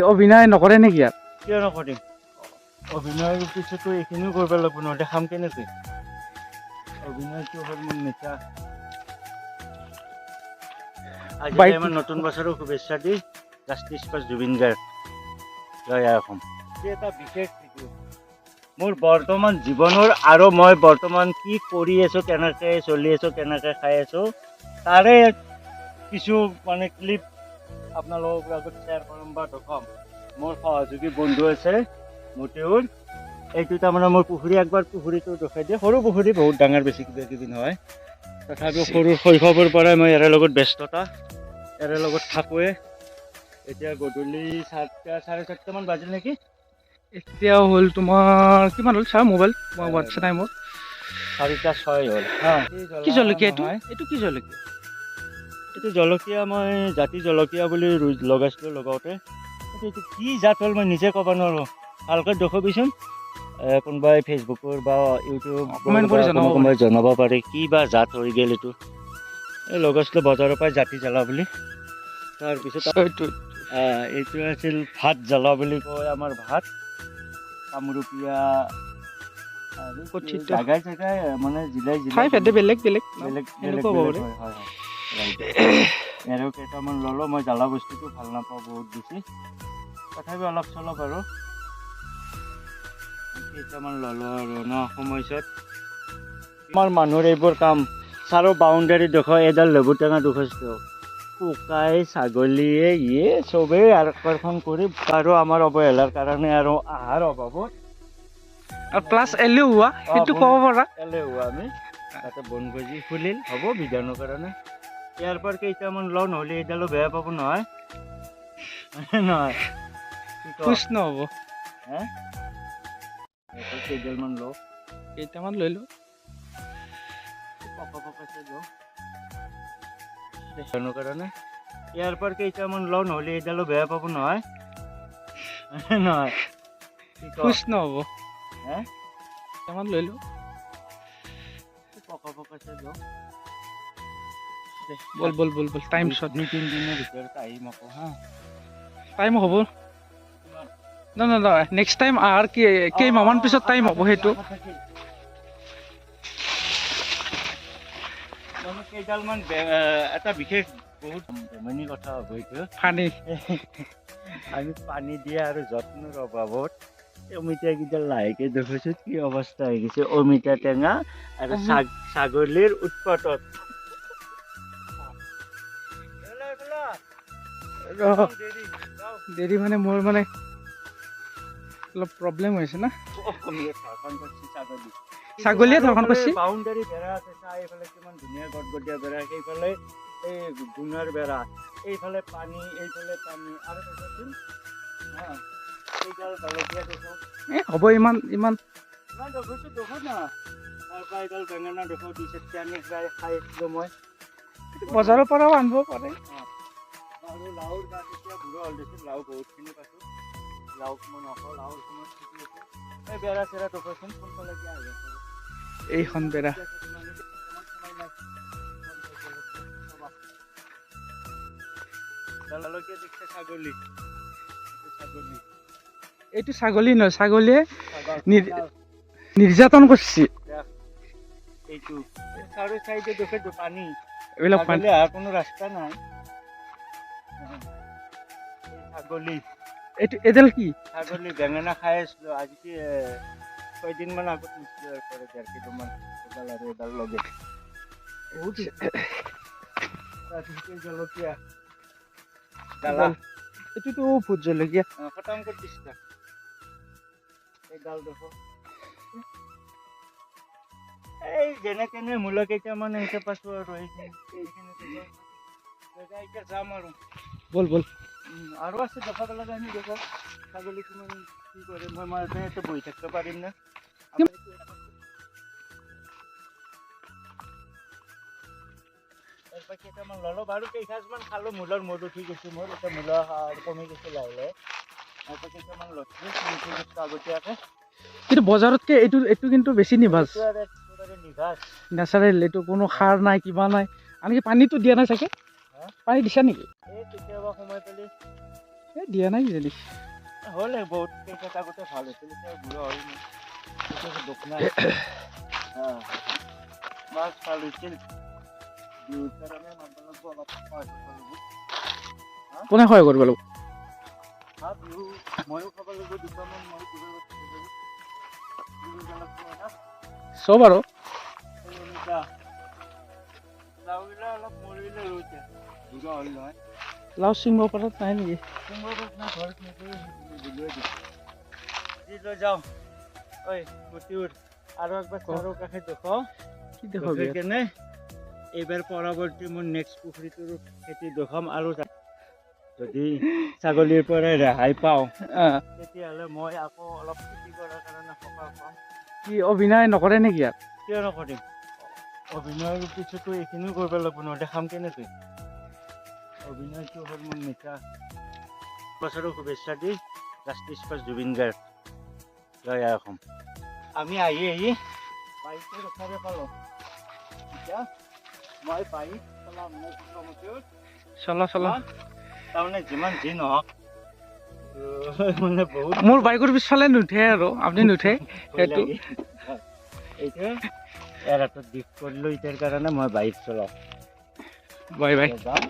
অভিনয় নকৰে নেকি ইয়াত? কিয় নকৰিম? অভিনয়ৰ পিছতো এইখিনিও কৰিব লাগিব, নহ'লে খাম কেনেকৈ? অভিনয়টো হ'ল মোৰ নিচা। আজি আমাৰ নতুন বছৰৰ শুভেচ্ছা দি জাষ্টিছ ফৰ জুবিন গাৰ্গ, জয় আই অসম। এটা বিশেষ ভিডিঅ' মোৰ বৰ্তমান জীৱনৰ আৰু মই বৰ্তমান কি কৰি আছোঁ, কেনেকৈ চলি আছোঁ, কেনেকৈ খাই আছোঁ, তাৰে কিছু মানে ক্লিপ আপোনালোকৰ আগত শ্বেয়াৰ কৰিম বা দেখুৱাম। মোৰ সহযোগী বন্ধু আছে মতিউৰ। এইটো তাৰমানে মোৰ পুখুৰী, একবাৰ পুখুৰীটো দেখুৱাই দিয়ে। সৰু পুখুৰী, বহুত ডাঙৰ বেছি কিবা কিবি নহয়, তথাপিও সৰু শৈশৱৰ পৰাই মই ইয়াৰে লগত ব্যস্ততা, ইয়াৰে লগত থাকোঁৱে। এতিয়া গধূলি 4টা 4:30মান বাজিল নেকি? এতিয়া হ'ল তোমাৰ কিমান হ'ল চাওঁ মোবাইল, মই হোৱাটছএপ নাই মোৰ। 4টা 6 হ'ল। হা। কি জলকীয়া এইটো? এইটো কি জলকীয়া? এইটো জলকীয়া মই জাতি জলকীয়া বুলি লগাইছিলোঁ লগাওঁতে। এইটো কি জাত হ'ল মই নিজে ক'ব নোৱাৰোঁ। ভালকৈ দেখুৱাবিচোন। কোনোবাই ফেচবুকৰ বা ইউটিউব কমেণ্ট কৰি জনাব। কোনোবাই জনাব পাৰে কি বা জাত হৈ গ'ল এইটো। এই লগাইছিলোঁ বজাৰৰ পৰাই জাতি জ্বালা বুলি। তাৰপিছত এইটো এইটো আছিল ভাত জ্বালা বুলি কয় আমাৰ ভাত কামৰূপীয়া আৰু কথিত। জাগাই জেগাই মানে জিলাই জিলাই ঠাই ভেদে বেলেগ বেলেগ বেলেগ বেলেগ সেনেকুৱা হ'ব বেলেগ পাৰে। হয়, right. আৰু কেইটামান ল'লোঁ। মই জ্বালা বস্তুটো ভাল নাপাওঁ বহুত বেছি, তথাপি অলপ চলপ আৰু কেইটামান ল'লোঁ আৰু ন সময়ছোৱাত আমাৰ মানুহৰ এইবোৰ কাম। চাৰো বাউণ্ডাৰী দেখো, এডাল লেবু টেঙা দেখুৱাইছোঁ, পোকাই ছাগলীয়ে ইয়ে চবেই আকৰ্ষণ কৰি আৰু আমাৰ অৱহেলাৰ কাৰণে আৰু আহাৰ অভাৱত। আৰু প্লাছ এলেহুৱা, সেইটো ক'ব পাৰা। এলেহুৱা আমি। তাতে বনভোজি খুলিল হ'ব বিধানৰ কাৰণে। ইয়াৰ পৰা কেইটামান লওঁ, নহ'লে এইডালো বেয়া পাব নহয় নহয়? কি ক? খুচ নহ'ব। হে, ইয়াৰ পৰা কেইডালমান লওঁ। কেইটামান লৈ লওঁ। পকা পকাছে লওঁ বিধানৰ কাৰণে। ইয়াৰ পৰা কেইটামান লওঁ, নহ'লে এইডালো বেয়া পাব নহয় নহয়? কি ক? খুচ নহ'ব। হে। কেইটামান লৈ লওঁ। পকা পকাছে লওঁ। বল বল বল বল, টাইম শ্বৰ্ট। 2-3 দিনৰ ভিতৰত আহিম আকৌ। হা। টাইম হ'ব ন ন নেক্সট টাইম অহাৰ কি কেইমাহমান পিছত টাইম হ'ব সেইটো। মানে কেইডালমান এটা বিশেষ বহুত জমনি কথা হ'ব এইটো। ফানি। আমি পানী দিয়া আৰু যত্নৰ অভাৱত অমিতাকেইডাল লাহেকে দেখিছোঁ কি অৱস্থা হৈ গৈছে। অমিতা টেঙা আৰু ছাগলীৰ উৎপাতত। ৰ, দেৰি মানে মোৰ মানে অলপ প্ৰব্লেম হৈছে না। ছাগলীয়ে ধৰ্ষণ কৰিছে? বাউণ্ডাৰী বেৰা আছে, চা। এইফালে কিমান ধুনীয়া গটগটীয়া বেৰা, সেইফালে এই গুণাৰ বেৰা, এইফালে পানী, এইফালে পানী আৰু দেখাচোন। হা, এইডাল জলকীয়া দেখো। এ হ'ব, ইমান ইমান। ইমান দেখোঁ দেখো না। তাৰপৰা এইডাল বেঙেনা দেখো, 2 চাৰিটা আনি খাই খাই আছিলোঁ মই। বজাৰৰ পৰাও আনিব পাৰে। আৰু লাওৰ গাছ এতিয়া বুঢ়া হ'ল দেচোন, লাও বহুতখিনি পাইছোঁ। লাও মই নকওঁ, লাওৰ সময়ত ঠিকে আছে। এই বেৰা চেৰা দেখোচোন, কোনফালে কি আহি আছে। এইখন বেৰা। জলকীয়া দেখছে, ছাগলী, এইটো ছাগলী। এইটো ছাগলী নহয়, ছাগলীয়ে ছাগল। নিৰ্যাতন কৰিছে। এইটো চাৰো চাইডে দেখে পানী। এইবিলাক পানী। ছাগলী অহাৰ কোনো ৰাস্তা নাই। এই ছাগলী। এইটো এডাল কি? ছাগলী বেঙেনা খাই আছিলো আজি কি 6 দিনমান আগত নিছিলো। ইয়াৰ পৰা 1.5 কিলোমান এডাল আৰু এডাল লগে বহুত। তাৰপিছত এই জলকীয়া জ্বালা। এইটোতো ভোট জলকীয়া। খতম কৰি দিছে। এইডাল দেখো। এই যেনে তেনে মূলা কেইটামান এনেকে পাইছো আৰু এইখিনি এইখিনি দেখো। এতিয়া যাম আৰু। বল বল। আৰু আছে দেখাব লগা আমি। দেখো ছাগলী কিমান কি কৰে। মই মাজতে ইয়াতে বহি থাকিব পাৰিম না? ইয়াৰ পৰা কেইটামান ল'লো বাৰু, কেইসাঁজমান খালোঁ। মূলাৰ মূৰ উঠি গৈছে মোৰ এতিয়া, মূলা কমি গৈছে লাহে লাহে। ইয়াৰ পৰা কেইটামান লৈছোঁ, কিনি থৈ গৈছোঁ আগতীয়াকৈ। কিন্তু বজাৰতকে এইটো কিন্তু বেছি নিভাঁজ। এইটো আৰু একেবাৰে নিভাঁজ। নেচাৰেল এইটো, কোনো সাৰ নাই, কিবা নাই, আনকি পানীটো দিয়া নাই চাগে। হা? পানী দিছা নেকি? এই কেতিয়াবা সময় পালে। এই দিয়া নাই কিজানি। হ'ল, বহুত কেইটাত আগতে ভাল হৈছিল, এতিয়া বুঢ়া হ'ল ন। এতিয়া দুখ নাই। মাছ ভাল হৈছিল। বিহুৰ কাৰণে মাৰিব লাগিব, অলপ সহায় কৰিব লাগিব। কোনে সহায় কৰিব লাগিব? হা, বিহু ময়ো খাব লাগিব, দুটামান ময়ো দিব লাগিব, দিব লাগিব না। চব আৰু। সেই অমিতা লাওগিলা অলপ মৰিলে ৰৈছে, বুঢ়া হ'ল নহয়। লাও ছিঙিব পাৰত নাই নেকি? ছিঙিব পাৰত নাই, ঘৰত দিলোৱে দি লৈ যাওঁ। ঐ মতিউৰ, আৰু একবাৰ চাৰো কাষে দেখুৱাওঁ। কি দেখুৱাবি? দেখি কেনে এইবাৰ পৰৱৰ্তী মোৰ নেক্সট পুখুৰীটোৰ খেতি দেখুৱাম। আৰু যদি ছাগলীৰ পৰা ৰেহাই পাওঁ, তেতিয়াহ'লে মই আকৌ অলপ খেতি কৰাৰ কাৰণে সকাহ পাম। কি অভিনয় নকৰে নেকি ইয়াত? কিয় নকৰিম? অভিনয়ৰ পিছতো এইখিনিও কৰিব লাগিব, নহ'লে খাম কেনেকৈ? অভিনয়টো হ'ল মোৰ নিচা। বছৰৰ শুভেচ্ছা দি জাষ্টিছ ফৰ জুবিন গাৰ্গ, জয় আই অসম। আমি আহি আহি বাইকৰ ওচৰে পালোঁ। এতিয়া মই বাইক চলাম নে মতিউৰ? চলা চলা। তাৰমানে যিমান যি নহওক, মানে বহুত মোৰ বাইকৰ পিছফালে নুঠে আৰু আপুনি নুঠে ভয় সেইটো। লাগে। এইটোৱে ইয়াৰ হাতত গিফ্ট কৰিলোঁ, এতিয়াৰ কাৰণে মই বাইক চলাওঁ। Bye bye. যাম।